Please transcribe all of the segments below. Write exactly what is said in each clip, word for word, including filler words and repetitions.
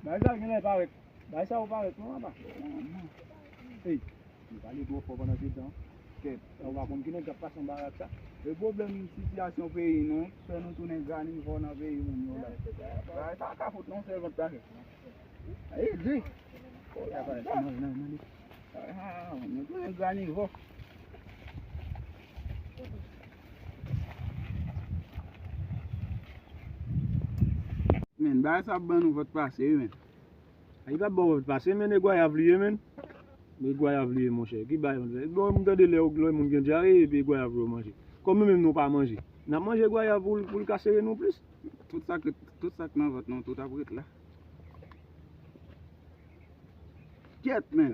Bagay sa genlè parèt. Bagay sa yo parèt non, apa. Ey, nou pale twò fò pandan se tan. Kèt, ou pa konn ki nèg k ap pase anba rad sa. E pwoblèm sitiyasyon peyi nou fè nou tounen ganivò nan peyi moun yo la. Bagay sa ka fout non sèvant bagay. Ey, di. Kòlè sa. Nan, nan, nan, nan. Ah, nou tounen ganivò. Men, bagay sa ap ban nou vòt pase, wi, men. Ay, pa ba w pase, men e gwayav li ye, men. E gwayav li ye, monchè. Ki bay, bon, m tande lè, lè moun gen dyare, epi e gwayav yo manje. Kòm nou menm nou pa manje. N ap manje gwayav pou l, pou l ka sere nou plis. Tout sa k, tout sa k nan vant nou, tout ap ret la. Kèt, men.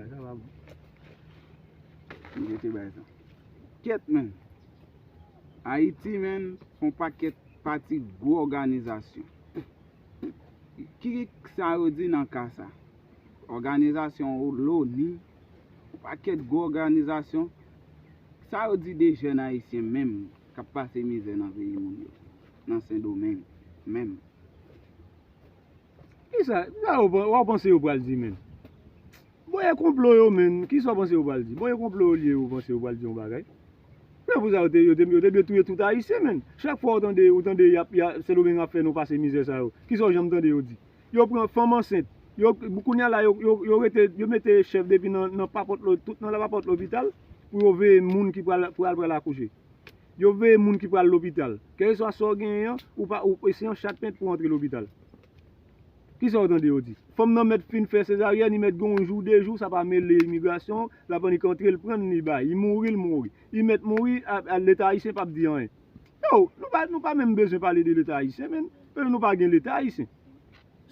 M jete bay sa. Kèt, men. Ayiti, men, fè yon pakèt pati gwo òganizasyon. Ki sa yo di nan ka sa? Òganizasyon o-, loni, yon pakèt gwo òganizasyon. Sa yo di de jèn ayisyen menm k ap pase mizè nan peyi moun yo, nan Sendomeng menm? Kisa, sa yo pan-, w ap panse yo pral di, men? Bon, e konplo yo, men. Kisa w panse yo pral di? Bon, e konplo yo li ye, yo panse yo pral di yon bagay? Se pou sa yo te, yo te, yo te dwe touye tout Ayisyen, men. Chak fwa ou tande, ou tande y ap, y a, Sendomeng ap fè nou pase mizè sa yo. Kisa w janm tande yo di? Yo pran fanm ansent. Yo, kounye a la, yo, yo, yo rete, yo mete chèf depi nan, nan papòt lo-, tout nan papòt lopital pou yo veye moun ki pral, pral, pral akouche. Yo veye moun ki pral lopital. Kèlkeswa sa w genyen an, ou pa, ou, se yon chat pent pou w antre lopital. Kisa w tande yo di? Fanm nan mèt fin fè sezaryèn, li mèt gen yon jou, de jou, sa pa mele imigrasyon, l ap annik antre, l pran, li bay. Li mouri, l mouri. Li mèt mouri, a, a, Leta ayisyen p ap di anyen. Yo, nou pa, nou pa menm bezwen pale de Leta ayisyen, men. Paske nou pa gen Leta ayisyen.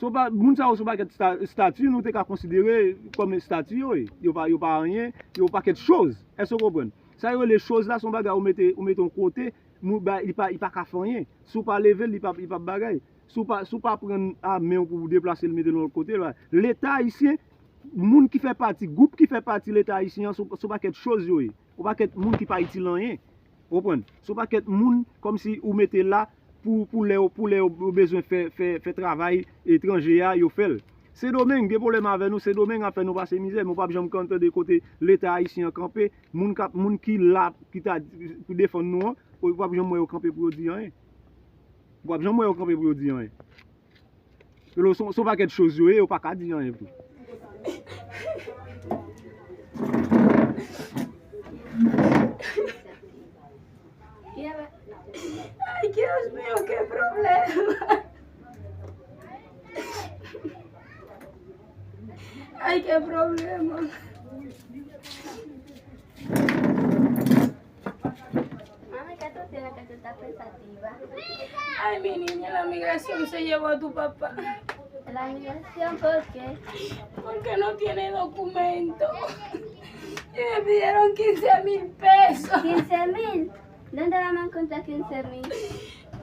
Se pa, moun sa yo se yon pakèt sta-, estati nou te ka konsidere kòm estati yo ye. Yo pa, yo pa anyen, yo pakèt choz. Èske w konprann? Sa yo rele choz la, se yon bagay ou mete, ou mete yon kote, moun, ba, li pa, li pa ka fè anyen. Si w pa leve l, li pa, li p ap bagay. Si w pa, si w pa pran a men w pou w deplase l, mete l yon lòt kote, la. Leta ayisyen, moun ki fè pati, gwoup ki fè pati Leta ayisyen an, se, se yon pakèt choz yo ye. Yon pakèt moun ki pa itil anyen. Ou konprann? Se yon pakèt moun kòmsi ou mete la pou, pou lè, pou lè yo bezwen fè, fè, fè travay etranje a, yo fè l. Sendomeng gen pwoblèm avè nou, Sendomeng ap fè nou pase mizè, men w p ap janm ka tande kote Leta ayisyen an kanpe, moun k ap, moun ki la, ki ta pou defann nou an, ou p ap janm wè yo kanpe pou yo di anyen. Ou p ap janm wè yo kanpe pou yo di anyen. Yo se, se yon pakèt choz yo ye, yo pa ka di anyen tou. Ay, Dios mío, qué problema. Ay, qué problema. Mami, ¿qué tú tienes que tú estás pensativa? Ay, mi niña, la migración se llevó a tu papá. ¿La migración por qué? Porque no tiene documento. Y me pidieron quince mil pesos. ¿Quince mil? ¿Dónde vamos a encontrar quince mil?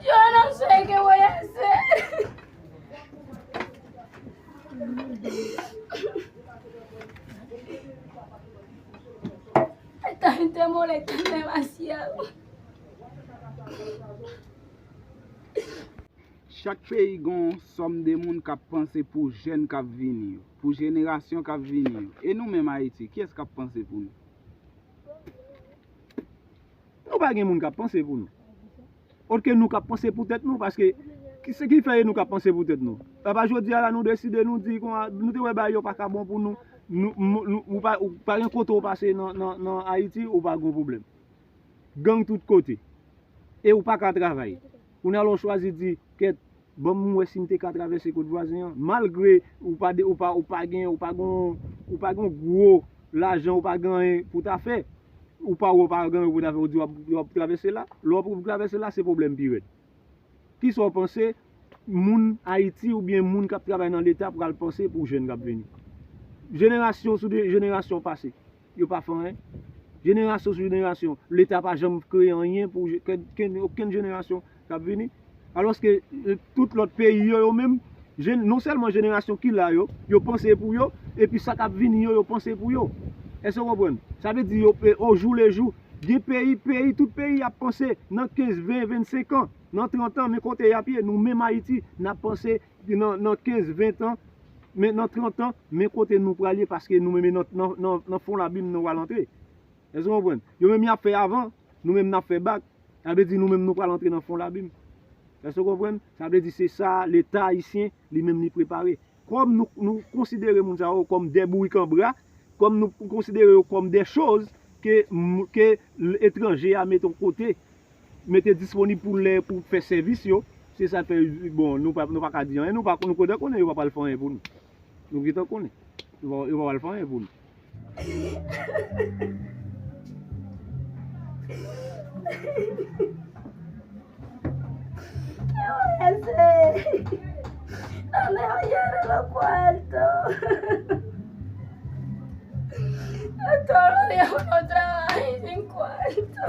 Yo no sé qué voy a hacer. Esta gente molesta demasiado. Chak peyi gen yon sòm de moun k ap panse pou jèn k ap vini yo, pou jenerasyon k ap vini yo. E nou menm Ayiti, kiyès k ap panse pou nou? Nou pa gen moun k ap panse pou nou. Otke nou k ap panse pou tèt nou, paske ki, se ki fè e nou k ap panse pou tèt nou. Apa jodi a la nou deside nou di kon a, nou te wè bagay yo pa ka bon pou nou, nou, nou, nou, ou pa, ou pa gen kote w pase nan, nan, nan Ayiti, ou pa gen pwoblèm. Gang tout kote. E ou pa ka travay. Kounye a la w chwazi di, kèt, ban m wè si m te ka travèse kot vwazen an. Malgre ou pa de, ou pa, ou pa gen, ou pa gen, ou pa gen gwo lajan, ou pa gen anyen pou ta fè. Ou pa, ou pa gen anyen pou ta fè, ou di w ap, w ap travèse la. Lè w ap travèse la, se pwoblèm pi rèd. Kisa w panse moun Ayiti oubyen moun k ap travay nan Leta pral panse pou jèn k ap vini? Jenerasyon sou de, jenerasyon pase, yo pa fè anyen. Jenerasyon sou jenerasyon, Leta pa janm kreye anyen pou je-, ke, ke, okenn jenerasyon k ap vini. Alòske, e, tout lòt peyi yo, yo menm, jen-, non sèlman jenerasyon ki la yo, yo panse pou yo, epi sa k ap vini yo, yo panse pou yo. Èske w konprann? Sa vle di yo, e, o jou le jou, gen peyi, peyi, tout peyi ap panse nan kenz, ven, vennsenk an, nan trant an, men kote y ap ye, nou menm Ayiti, n ap panse nan, nan kenz, ven an, Men nan trant an, men kote nou prale, paske nou menm nan, nan, nan, nan fon labim nou pral antre. Èske w konprann? Yo menm y ap fè avan, nou menm n ap fè bak. Sa vle di nou menm nou pral antre nan fon labim. Èske w konprann? Sa vle di se sa Leta ayisyen li menm li prepare. Kòm nou, nou konsidere moun sa yo kòm de bourik an bra, kòm nou konsidere yo kòm de choz ke, ke etranje a mete yon kote, mete disponib pou lè pou fè sèvis yo, se sa k fè, bon, nou pa, nou pa ka di anyen, nou pa, nou kontan konnen yo pa pral fè anyen pou nou. Nou gentan konnen. Yo pa, yo pa pral fè anyen pou nou. Ese, no me oyeron los cuartos. Todo yo no trabaja y sin cuarto.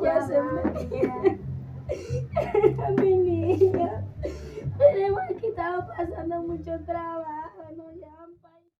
Ya se me. Mi niña. Tenemos que estar pasando mucho trabajo.